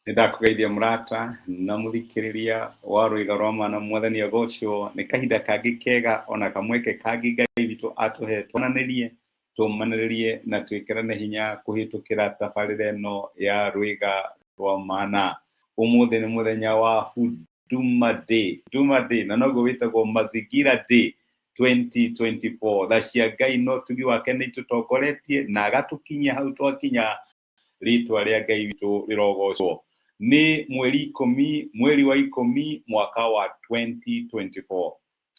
Nĩndakũgeithia mũrata na mũthikĩrĩria wa rwĩga rwa mana mwathani agocwo nĩ kahinda kangĩ kega ona kamweke kangĩ Ngai witũ atũhe twananĩrie tũmanĩrĩrie na twĩkĩrane hinya kũhĩtũkĩra tabarĩra ĩno ya rwĩga rwa mana. Ũmũthĩ nĩ mũthenya wa Huduma Day, Huduma Day na noguo wĩtagwo Mazingira Day 2024. Tha cia Ngai na ũtugi wake nĩ itũtongoretie na agatũkinyia hau twakinya rĩtwa rĩa Ngai witũ rĩrogocwo. Nĩ mweri 10 mweri wa 10 mwaka wa 2024.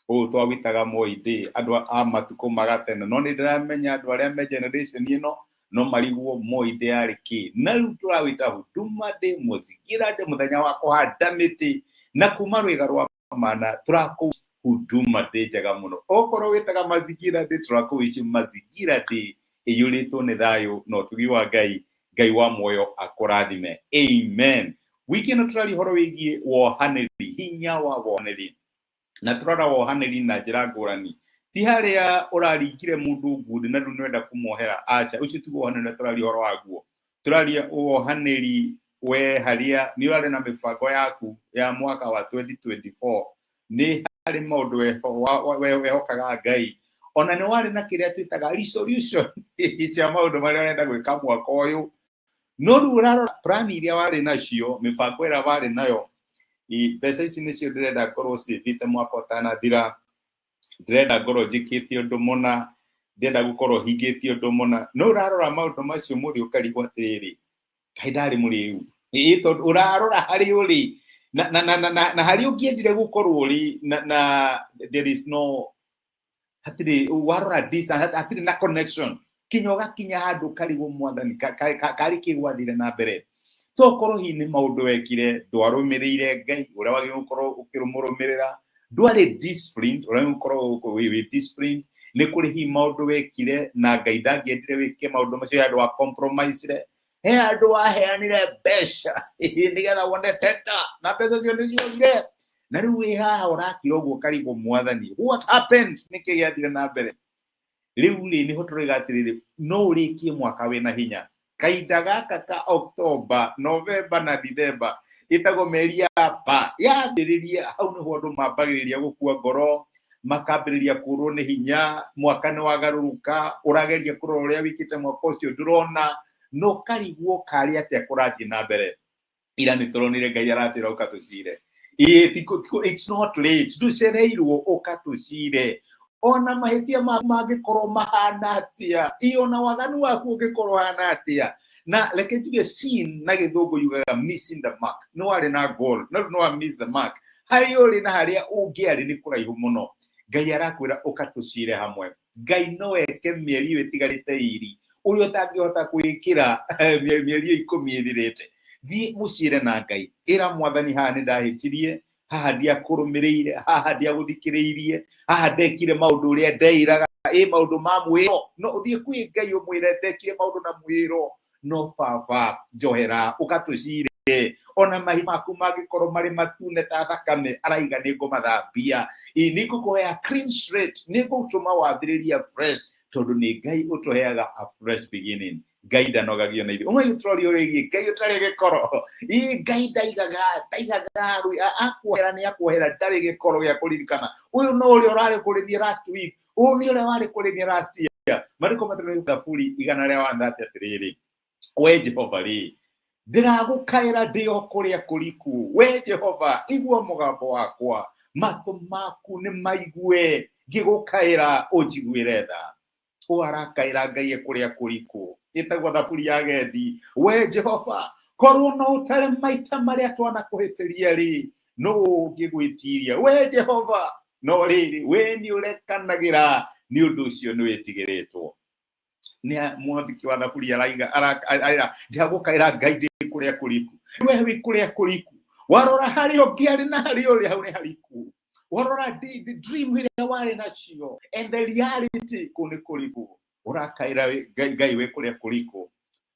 Ũũ twawĩtaga Moi Day andũ a matukũ ma gatene, no nĩ ndĩramenya andũ arĩa me generation ĩno no marigwo Moi Day yarĩ kĩ. Na rĩu tũrawĩta Huduma Day, Mazingira Day, mũthenya wa kũhanda mĩtĩ na kuma rwĩga rwa mana tũrakũ Huduma Day njega mũno. Okorwo wĩtaga Mazingira Day tũrakũwish Mazingira Day ĩiyũrĩtwo nĩ thayũ na ũtugi wa Ngai. Ngai wa muoyo akũrathime. Amen. Wiki ĩno tũraria ũhoro wĩgiĩ wohanĩri, hinya wa wohanĩri. Na tũrora wohanĩri na njĩra ngũrani. Ti harĩa ũraringire mũndũ ngundi na rĩu nĩũrenda kũmuohera. Aca, ũcio tiguo wohanĩri ũrĩa tũraria ũhoro waguo. Tũraria wohanĩri we harĩa nĩ ũrarĩ na mĩbango yaku ya mwaka wa 2024 nĩ harĩ maũndũ wehokaga Ngai ona nĩ warĩ na kĩrĩa twĩtaga resolution cia maũndũ marĩa ũrenda gwĩka mwaka ũyũ no rĩu ũrarora plan iria warĩ nacio mĩbango ĩrĩa warĩ nayo mbeca ici nĩcio ndĩrenda ngorwo cĩvĩte mwaka ũtanathira ndĩrenda ngorwo njĩkĩte ũndũ mũna ndĩrenda gũkorwo hingĩtie ũndũ mũna no ũrarora maũndũ macio mothe ũkarigwo atĩrĩrĩ kaĩ ndarĩ mũrĩu ĩĩ tondũ ũrarora harĩa ũrĩ na na na na na, na harĩa ũngĩendire gũkorwo ũrĩ na na there is no hatirĩ warora distance hatirĩ na connection kinya ũgakinya handũ ũkarigwo mwathani karĩ kĩ gwathire na mbere tokorwo hihi nĩ maũndũ wekire ndwarũmĩrĩire Ngai ũrĩa wagĩrĩirwo gũkorwo ũkĩmũrũmĩrĩra ndwarĩ disciplined ũrĩa gũkorwo wĩ disciplined nĩ kũrĩ hihi maũndũ wekire na Ngai ndangĩendire wĩke maũndũ macio he handũ wa compromise he handũ waheanire mbeca nĩgetha wone tenda na mbeca cio nĩ ciorire na rĩu wĩ haha ũrakira ũguo ũkarigwo mwathani what happened nĩkĩ gĩathire na mbere rĩu rĩ nĩho tũroiga atĩrĩrĩ no ũrĩkie mwaka wĩna hinya kahinda gaka ka October, November na December ĩtagwo mĩeri ya ba yambĩrĩria hau nĩho andũ mambagĩrĩria gũkua ngoro makambĩrĩria kũrwo nĩ hinya mwaka nĩ wagarũrũka ũrageria kũrora ũrĩa wĩkĩte mwaka ũcio ndũrona na ũkarigwo karĩ atĩa kũrathiĩ na mbere ira nĩ tũronire Ngai aratwĩra ũka tũcire ĩĩ it's not late ndũcereirwo ũka tũcire ona mahĩtia maku mangĩkorwo mahana atĩa ĩ ona waganu waku ũngĩkorwo ũhana atĩa na reke njuge sin na gĩthũngũ yugaga missing the mark nĩ warĩ na goal no rĩu nĩ wa miss the mark harĩa ũrĩ na harĩa ũngĩarĩ nĩ kũraihu mũno Ngai arakwĩra ũka tũcire hamwe Ngai no eke mĩeri ĩyo ĩtigarĩte ĩrĩ ũrĩa ũtangĩhota kwĩkĩra mĩeri ĩyo 10 ĩthirĩte thiĩ mũciĩre na Ngai ĩra mwathani haha nĩ ndahĩtirie haha ndiakũrũmĩrĩire haha ndiagũthikĩrĩirie haha ndekire maũndũ ũrĩa ndeĩraga ĩ maũndũ ma mwĩro no ũthiĩ kwĩ Ngai ũmwĩre ndekire maũndũ na mwĩro no baba njohera ũgatũcire ona mahi maku mangĩkorwo marĩ matune ta thakame araiga nĩ ngũmathambia ĩ nĩ ngũkũhea clean slate nĩ ngũtũma wambĩrĩria fresh tondũ nĩ Ngai ũtũheaga a fresh beginning Ngai ndanogagio na ithuĩ ũmwe tũroria ũrĩgiĩ Ngai ũtarĩ gĩkoro ĩ Ngai ndaigaga ndaigaga akuohera nĩ akuohera ndarĩ gĩkoro gĩa kũririkana ũyũ no ũrĩa ũrarĩ kũrĩ niĩ last week ũyũ nĩ ũrĩa warĩ kũrĩ niĩ last year marĩko matũrĩ thaburi igana rĩa 130 atĩrĩrĩ we Jehova rĩ ndĩragũkaĩra ndĩ o kũrĩa kũriku we Jehova igua mũgambo wakwa matũ maku nĩ maigue ngĩgũkaĩra ũnjiguĩre tha ũũ arakaĩra Ngai e kũrĩa kũriku ĩtagwo thaburi ya gendi we Jehova korwo no ũtare maita marĩa twanakũhĩtĩria rĩ nũ ũngĩgwĩtiria we Jehova no rĩrĩ we nĩ ũrekanagĩra nĩ ũndũ ũcio nĩ wĩtigĩrĩtwo nĩ mwandĩki wa thaburi araiga arera ndĩragũkaĩra Ngai ndĩ kũrĩa kũriku we wĩ kũrĩa kũriku warora harĩa ũngĩarĩ na harĩa ũrĩ hau nĩ hariku warora the dream ĩrĩa warĩ nacio and the reality kũu nĩ kũriku ũrakaĩra Ngai wĩ kũrĩa kũriku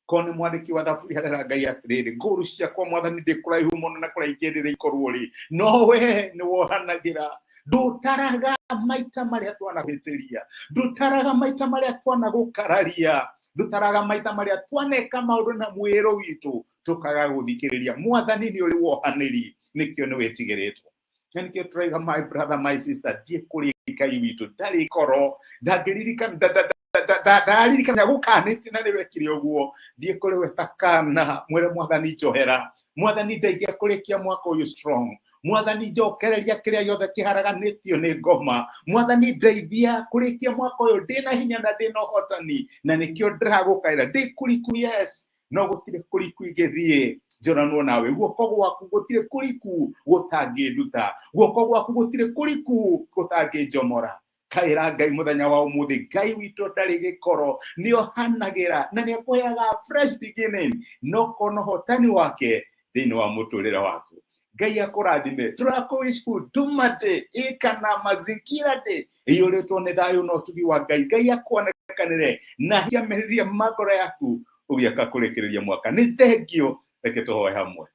ko nĩ mwandĩki wa thaburi arera Ngai atĩrĩrĩ ngũrũ ciakwa mwathani ndĩ kũraihu mũno na kũrĩa ingĩendire ikorwo rĩ no we nĩ wohanagĩra ndũtaraga maita marĩa twanahĩtĩria ndũtaraga maita marĩa twanagũkararia Ndũtaraga maita marĩa twaneka maũndũ na mwĩrũ witũ tũkaga gũthikĩrĩria. Mwathani nĩ ũrĩ wohanĩri, nĩkĩo nĩ wĩtigĩrĩtwo. Na nĩkĩo tũraiga, my brother, my sister, thiĩ kũrĩ Ngai witũ, ndarĩ koro, ndangĩririkana, ndaririkana gũkanĩtie na nĩwekire ũguo. Thiĩ kũrĩ we ta kana, mwĩre Mwathani njohera, Mwathani ndeithia kũrĩkia mwaka ũyũ strong, Mwathani njokereria kĩrĩa gĩothe kĩharaganĩtio nĩ ngoma, Mwathani ndeithia kũrĩkia mwaka ũyũ ndĩna hinya na ndĩna ũhotani, na nĩkĩo ndĩragũkaĩra ndĩ kũriku. Yes, no gũtirĩ kũriku ingĩthiĩ njoranwo nawe. Guoko gwaku gũtirĩ kũriku gũtangĩnduta, guoko gwaku gũtirĩ kũriku gũtangĩnjomora. Kaĩra Ngai mũthenya wa ũmũthĩ. Ngai witũ ndarĩ gĩkoro, nĩohanagĩra na nĩakũheaga fresh beginning, no kona ũhotani wake thĩinĩ wa mũtũrĩre waku. Ngai akũrathime. Tũrakũwish Huduma Day ĩkana Mazingira Day ĩiyũrĩtwo nĩ thayũ na ũtugi wa Ngai. Ngai akuonekanĩre na hiamĩrĩrie mangoro yaku ũgĩaka kũrĩkĩrĩria mwaka. Nĩ thengio, reke tũhoe hamwe.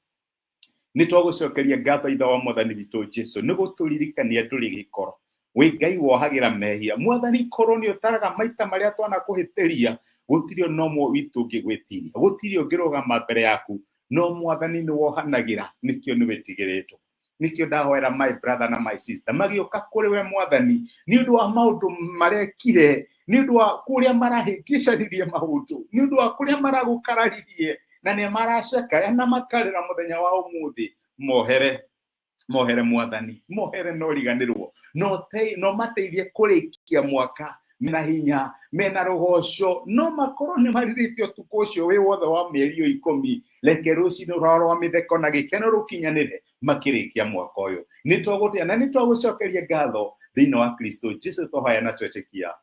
Nĩ twagũcokeria ngatho, Ithe wa Mwathani witũ Jesu, nĩ gũtũririkania ndũrĩ gĩkoro, wĩ Ngai wohagĩra mehia. Mwathani, korwo nĩ ũtaraga maita marĩa twanakũhĩtĩria, gũtirĩ ona ũmwe witũ ũngĩgwĩtiria, gũtirĩ ũngĩrũgama mbere yaku. No Mwathani, nĩ wohanagĩra, nĩkĩo nĩ wĩtigĩrĩtwo. Nĩkĩo ndahoera my brother na my sister magĩũka kũrĩ we, Mwathani, nĩ ũndũ wa maũndũ marekire, nĩ ũndũ wa kũrĩa marahĩngĩcanirie maũndũ, nĩ ũndũ wa kũrĩa maragũkararirie na nĩ maracekaya na makarĩra mũthenya wa ũmũthĩ. Mohere, mohere, Mwathani, mohere no riganĩrwo, no te, no mateithie kũrĩkia mwaka mena hinya, mena rũgoco. No makorwo nĩ marirĩte ũtukũ ũcio wĩ wothe wa mĩeri ĩyo 10, reke rũcinĩ rwao rwa mĩtheko na gĩkeno rũkinyanĩre makĩrĩkia mwaka ũyũ. Nĩ twagũtĩa na nĩ twagũcokeria ngatho thĩinĩ wa Kristo Jesu twahoya na twetĩkia,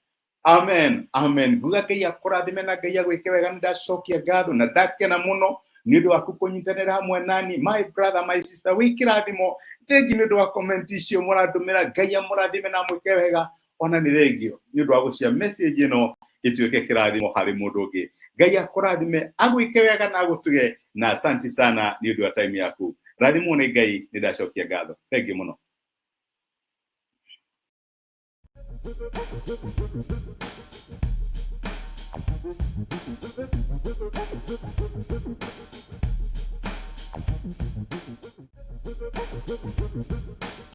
amen, amen. Nguga Ngai akũrathime na Ngai agwĩke wega. Nĩ ndacokia ngatho na ndakena mũno nĩ ũndũ waku kũnyitanĩra hamwe nani. My brother, my sister, wĩ kĩrathimo. Thengi nĩ ũndũ wa comment icio mũrandũmĩra. Ngai amũrathime na amwĩke wega. Ona nĩ thengio nĩ ũndũ wa gũcia message ĩno ĩtuĩke kĩrathimo harĩ mũndũ ũngĩ. Ngai akũrathime, agwĩke wega na agũtuge, na asanti sana nĩ ũndũ wa time yaku. Rathimwo nĩ Ngai. Nĩ ndacokia ngatho, thengi mũno.